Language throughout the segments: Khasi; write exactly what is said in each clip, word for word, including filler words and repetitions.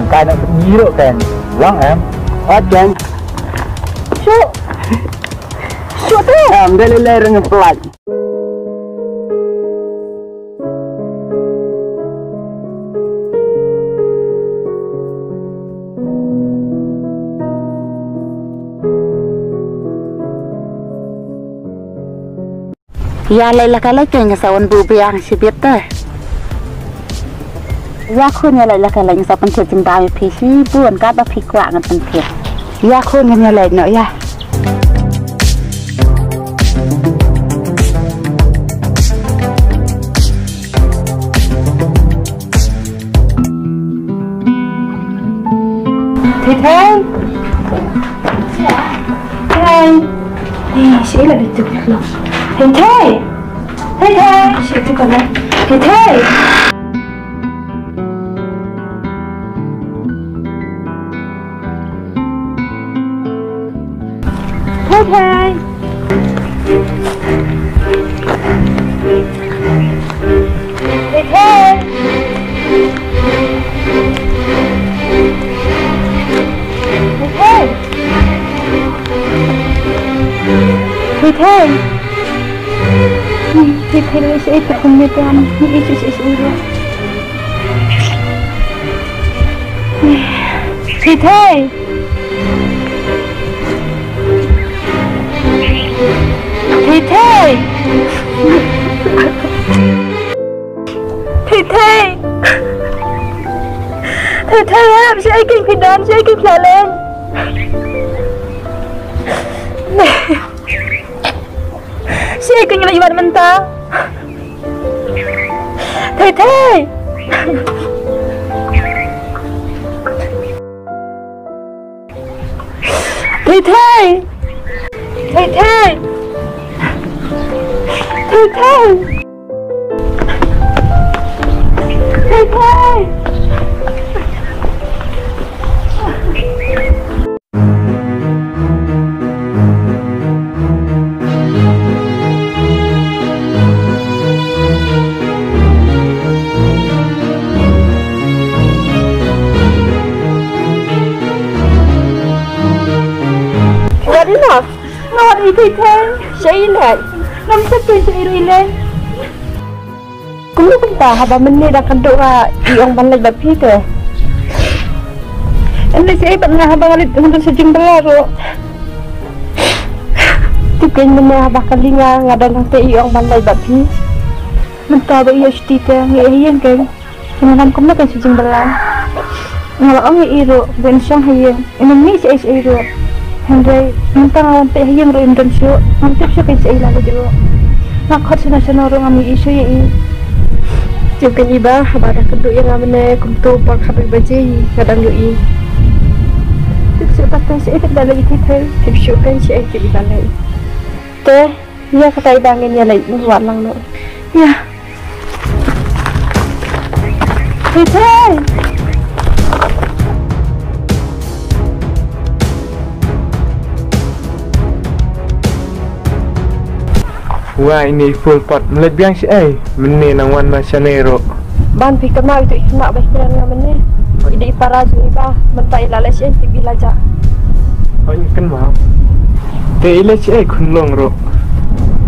Kan nak pergi dulu kan. Lang em. Ot kan. Shu. Shu tu. Em, dah lelai dengan pelat. Ïa leit la ka leit, nga sa wan buh biang shibit te. Ïa khun, ïa leit la ka leit, nga sa pyntip jingdam ïa phi shibun, katba phi kwah ngan pyntip. Ïa khun, ngan ïa leit noh ïa. Thei Thei. Thei. Eh, shi la bitu lo. Thei Thei. Thei Thei. Shi tu kana. Thei Thei. Thei Thei. Thei Thei. Thei Thei. Thei Thei. Thei Thei, ïa shi ai te khun ne te am. Ïa shi, shi, shi, shi. Thei Thei. Thei Thei. Thei Thei. Thei Thei, hap, shi ai keiñ phi don, shi ai keiñ phi la leng. Shi ai keiñ la ïa wan mynta. Thei Thei. Thei Thei. Thei Thei. Thei Thei. Thei Thei. Nga dei na, nga wat i Thei Thei, sha i leh. Ngam sep tu sha i leh. Kumno kumta haba mynne da ka duk nga i ong ban leit bad phi te. Em leit sha i bad nga haba nga leit ngan don sha jingbylla ruh. Tip kein mynne haba kali nga nga don hangte i ong ban leit bad phi. Mynta ba i ïa shuti te ngi ïa ïeng kein. Nga ngam kumno kein sha jingbylla. Nga la ong ïa i ruh ban shong ha ïing. Ym mih shaei shaei ruh. Hynrei mynta nga wan peit ha ïing ruh im don shuh. Ngam tip shuh kein shaei la leit ruh. Nga khot shano shano ruh ngam ïohi shuh ïa i. Tip kein i ba haba da kynduh ïa nga mynne kumto por khatwei baje nga dang ïohi. Tip shuh pat kein shaei tip da leit i Thei Thei. Tip shuh kein shaei tip i ba leit. Te ïa kata i ba ngin ïa leit wad lang noh. Ïa. Thei Thei. Wa ine i full pot, mleit biang shaei, mynne nang wan ma shane ruh. Ban phi kynmaw ito i khynnah ba i kren nga mynne. I dei i para jong i ba, mynta i la leit shaei tip i la jah. Oi kynmaw. Te i leit shaei khunlung ruh.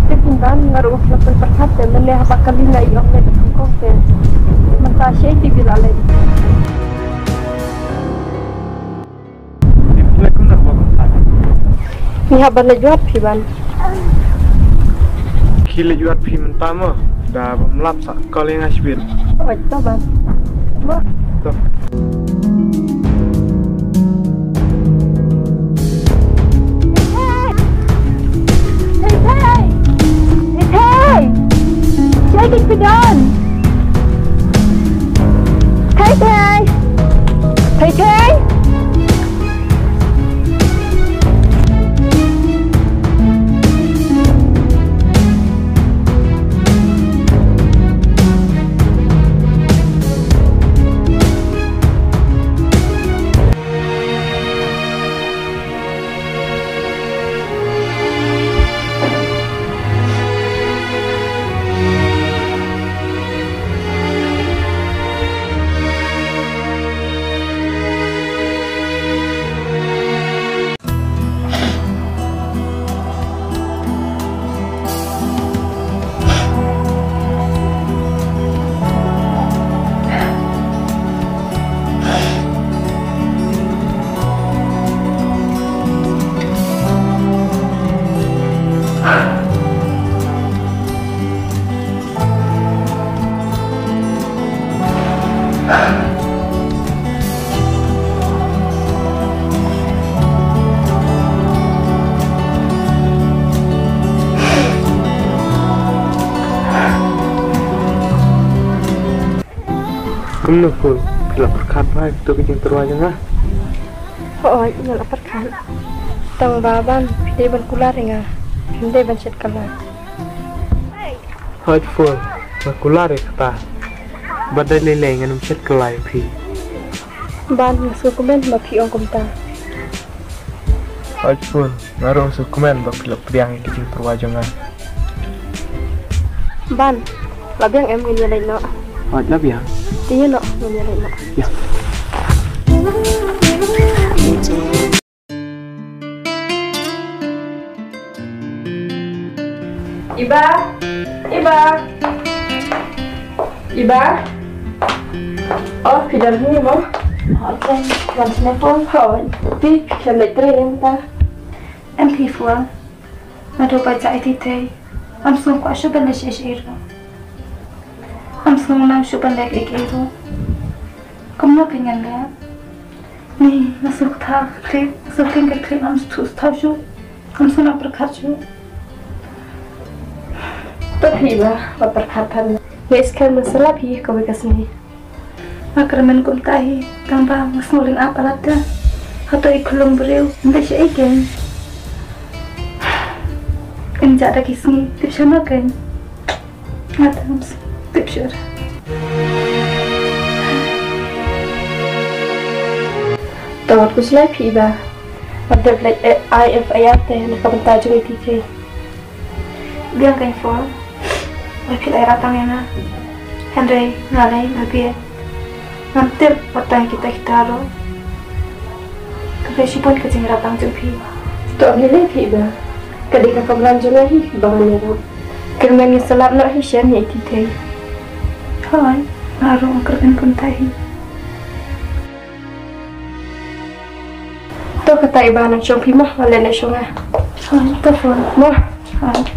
Te pynban nga ruh nga pynpyrkhat te mynne haba kali nga i ong leit khunlung te. Mynta shaei tip i la leit. Ngi hap ban leit wad phi ban. Ki leit wad phi mynta mo. Da bym lap sa kol ïa nga shibit. Oi to ban. Mo. To. Thei Thei. Thei Thei. Shaei kein phi don? Thei Thei. Thei Thei. Kumno Phul, phi la pyrkhat bha ïa kato ka jingtyrwa jong nga? Hooid, nga la pyrkhat. Tang ba ban, phi dei ban kular ïa nga. Phim dei ban shet kylla. Hooid Phul, nga kular ïa kata. Bad dei lei lei ngan ym shet kylla ïa phi. Ban, nga sngewkmen ba phi ong kumta. Hooid Phul, nga ruh nga sngewkmen ba phi la pdiang ïa ka jingtyrwa jong nga. Ban, la biang em, ngin ïa leit noh? Hooid, la biang. Te ïa noh, ngin ïa leit noh. Ïa. Iba, Iba. Iba. Oh, phi don hi mo? Hooid, wan shane Phul. Hooid, phi, phi leit trei mynta? Em phi Phul. Naduh ba jia ïa i Thithei, ngam sngew kwah shuh ban leh shuh shuh ruh. Ngam sngew nang shuh ban leh kaei kaei ruh. Kumno kein ngan leh? Ni, nga sngew ktah klik, nga sngew khein ka klik, ngam sngewthuh shuh shuh. Ngam sngew nang pyrkhat shuh. To phi Iba, wat pyrkhat than. Nga i skhem ngan sa lap hi kawei ka sngi. Nga kyrmen kumta hi, tang ba nga sngew lyngngoh palat te. Hato i khyllung briew, ym dei sha ei kein. Ym jah da ki sngi, tip shano kein. Nga tang tip shuh. To wat khuslai phi Iba. Wat dep leit ai F I R te na ka bynta jong i Thithei. Biang kein Phul, ba phi la ïarap tang ïa nga. Hynrei nga lei nga bieit. Ngam tip wat tang kita kita ruh. Ka dei shibun ka jingïarap tang jong phi. To lei lei phi Iba. Ka dei ka kamram jong nga hi ba ngan ïarap. Kyrmen ngin sa lap noh hi shen ïa i Thithei. Hooid, nga ruh nga kyrmen kumta hi. To kata Iba, nang shong phi mo, nga leit noh shong nga. Hooid, to Phul. Mo. Hooid.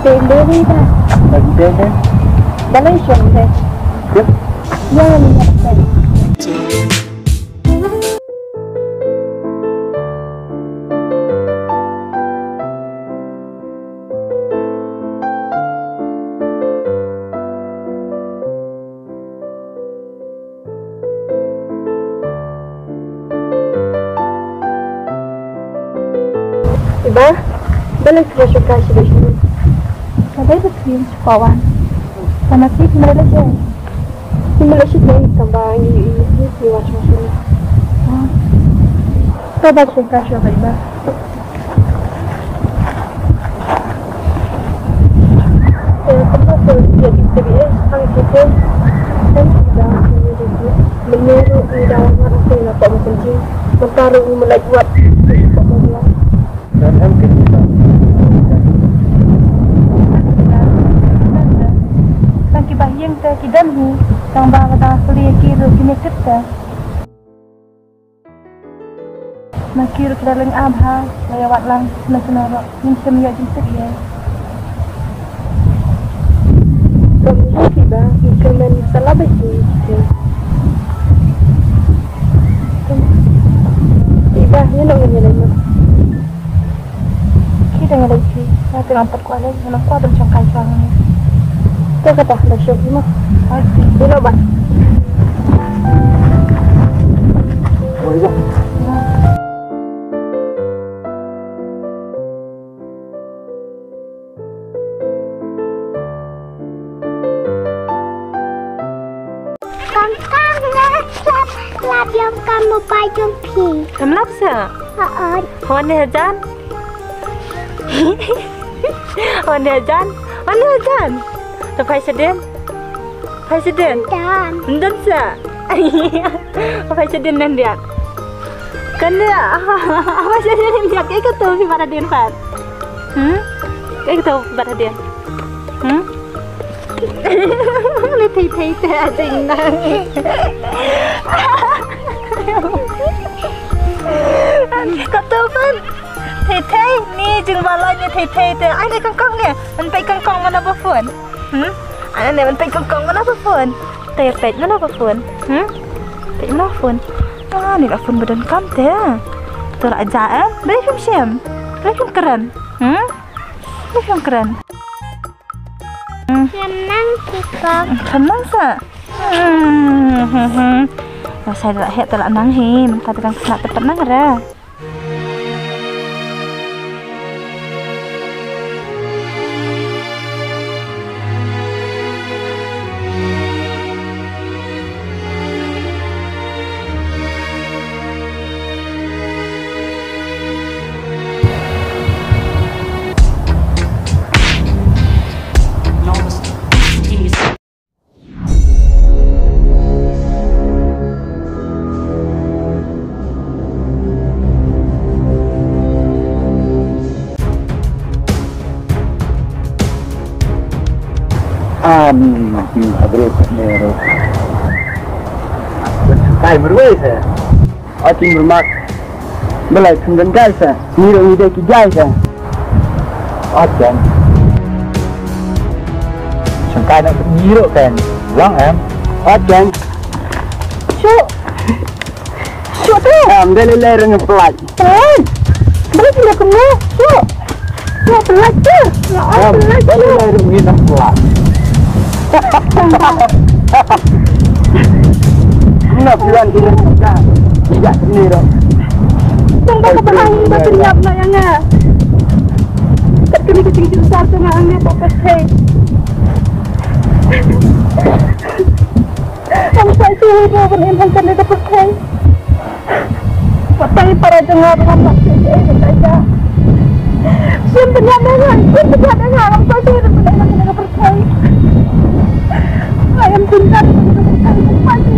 Dei dei dei da. Dei dei dei. Balei shong dei? Dei. Yang ni. Iba, balei phi la shong kai sha dei sha dei? Ka dei ba phi shu kwah wan. Tang ma phi phim leit lehse? Phim leit lehse tang ba ngi ïohi ïa phi phi wan sha sha. Ka ba shong kai sha dei ba. Tang ki bahaïing te ki don hi, tang ba lada phi leit ki ruh kim ïa tip te. Ma ki ruh ki la lyngngoh bha, la ïa wad lang, shano shano ruh, ngim shym ïoh jingtip ïa. Kum ïa ki ba, ki kyrmen sa la ba ki. Ki ba, ïa no ngin ïa leit noh. Ki dang ïa leit ki, nga te ngam pat kwah leit, ngam kwah ban shong kai shuwa ngi. Te kata, da shong ki mo. Ïa no ba. Ap ïa ka mobile jong phi. Kam lap sa? Hooid. Hooid ne hajan? Hooid ne hajan? Hooid ne hajan? To phai shadien. Phai shadien. Dan. Dan sa. Phai shadien nan dia. Kan dia. Phai shadien nan dia. Kaei kato phi bat hadien pat? Hmm? Kaei kato phi bat hadien? Hmm? Ni thei thei te a jing nang. Kato phi. Thei thei ni jing baloi ni thei thei te. Ai ni kangkong ni. An peit kangkong mana ba phone. Hmm? Ai ni an peit kangkong mana ba phone. Te peit mana ba phone. Hmm? Peit mana ba phone. Ah, ni la phone ba donkam te. To la ja em. Bre phim shem. Bre phim kren. Hmm? Bre phim kren. Hmm. Khlem nang ki kong. Khlem nang sa. Hmm, hmm, hmm. Wa sai da heh te la nang hi, mynta te dang khynnah te pat nang re. An, hmm, abro ne ro. Kai merwai sa. Ating bermak. Belai sum dan kai sa. Ni ro ni dei ki jai sa. Ating. Sum kai na ni ro kan. Lang em. Ating. Shu. Shu tu. Am dei le le reng pelai. Pelai. Pelai tu kum tu. Shu. Shu pelai tu. Am pelai tu. Dei le reng ni pelai. Ngap yuan di negara. Tidak sendiri. Tunggu ke belakang bersenyap nak yang ah. Kat kami kucing cinta tu nak angin pakai. Ang sa ito ito pun in hangkan ito pakai. Patay para janga dengan maksud dia itu saja. Siyempre niya na nga, siyempre niya na nga, ang pwede rin pala na nga pagkay. Ayam pintar, pagkay,